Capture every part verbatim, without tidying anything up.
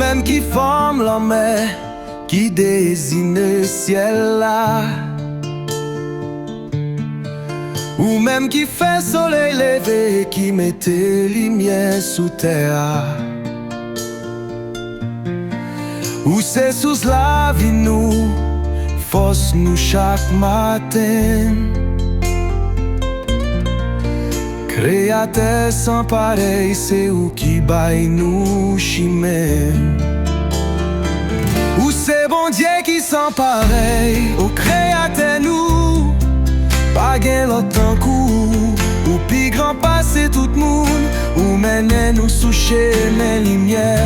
menm ki fòme lanmè, ki desine syèl la. Ou menm ki fè solèy leve, ki mete limyè sou tè a. Ou se sous lavi nou, fòs nou chak maten. Kreyatè san parèy, se ou ki bay nou chimen. Ou se Bondye ki san parèy, o Kreyatè nou. Pa gen lòt tankou ou, ou pi gran pase tout moun. Ou mennen nou sou chemen limyè,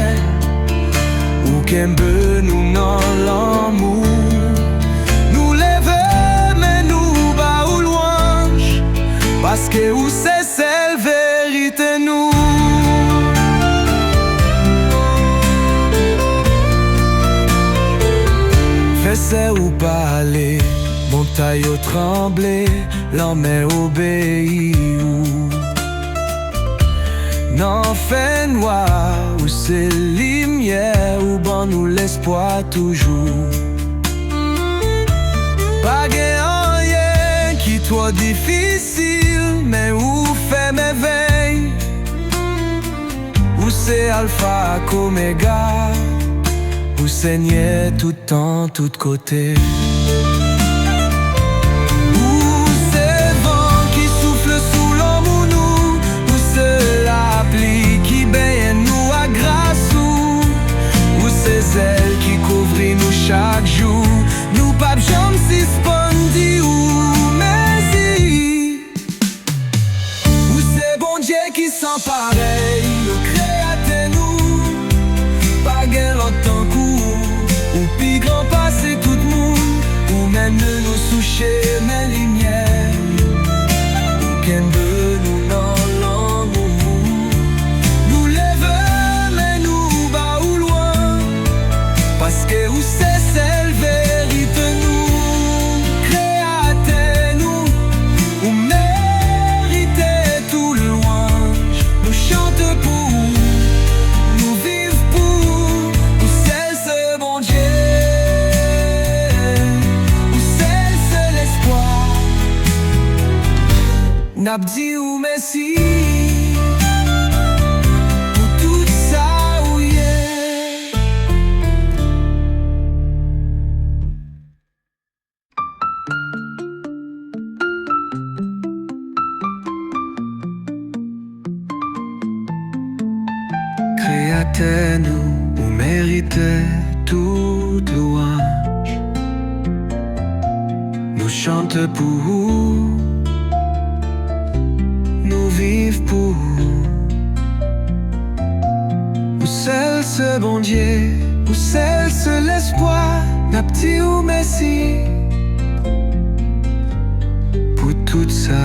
ou kenbe nou nan lanmou. Nou leve men nou ba ou lwanj, paske ou se sèl verite nou. Fè sè ou pale, montay yo tranble, lanmè obeyi ou. Nan fènwa, ou se limyè, ou ban nou lespwa toujou. Pa gen anyen ki twò difisil, men ou fè mèvèy. Ou se Alfa ak Omega, ou Senyè tout tan, tout kote. Ou se van ki soufle sou lanmou nou, ou se lapli ki benyen nou ak gras ou. Ou se zèl ki kouvri nou chak jou, nou p ap janm sispann di ou mèsi. Ou se Bondye ki san parèy, o Kreyatè nou. Pa gen lòt tankou ou, ou pi gran pase tout moun. Ou mennen nou sou chemen limyè, ou kenbe nou nan lanmou. Nou leve men nou ba ou lwanj, paske ou se sèl verite nou. Kreyatè nou, ou merite tout lwanj. Nou chante pou ou, nou viv pou ou. Ou sèl se Bondye, ou sèl se lespwa. N ap di ou mèsi pou tout sa ou ye. Kreyatè nou, ou merite tout lwanj. Nou chante pou ou, nou viv pou ou. Ou sèl se Bondye, ou sèl se lespwa. N ap di ou mèsi pou tout sa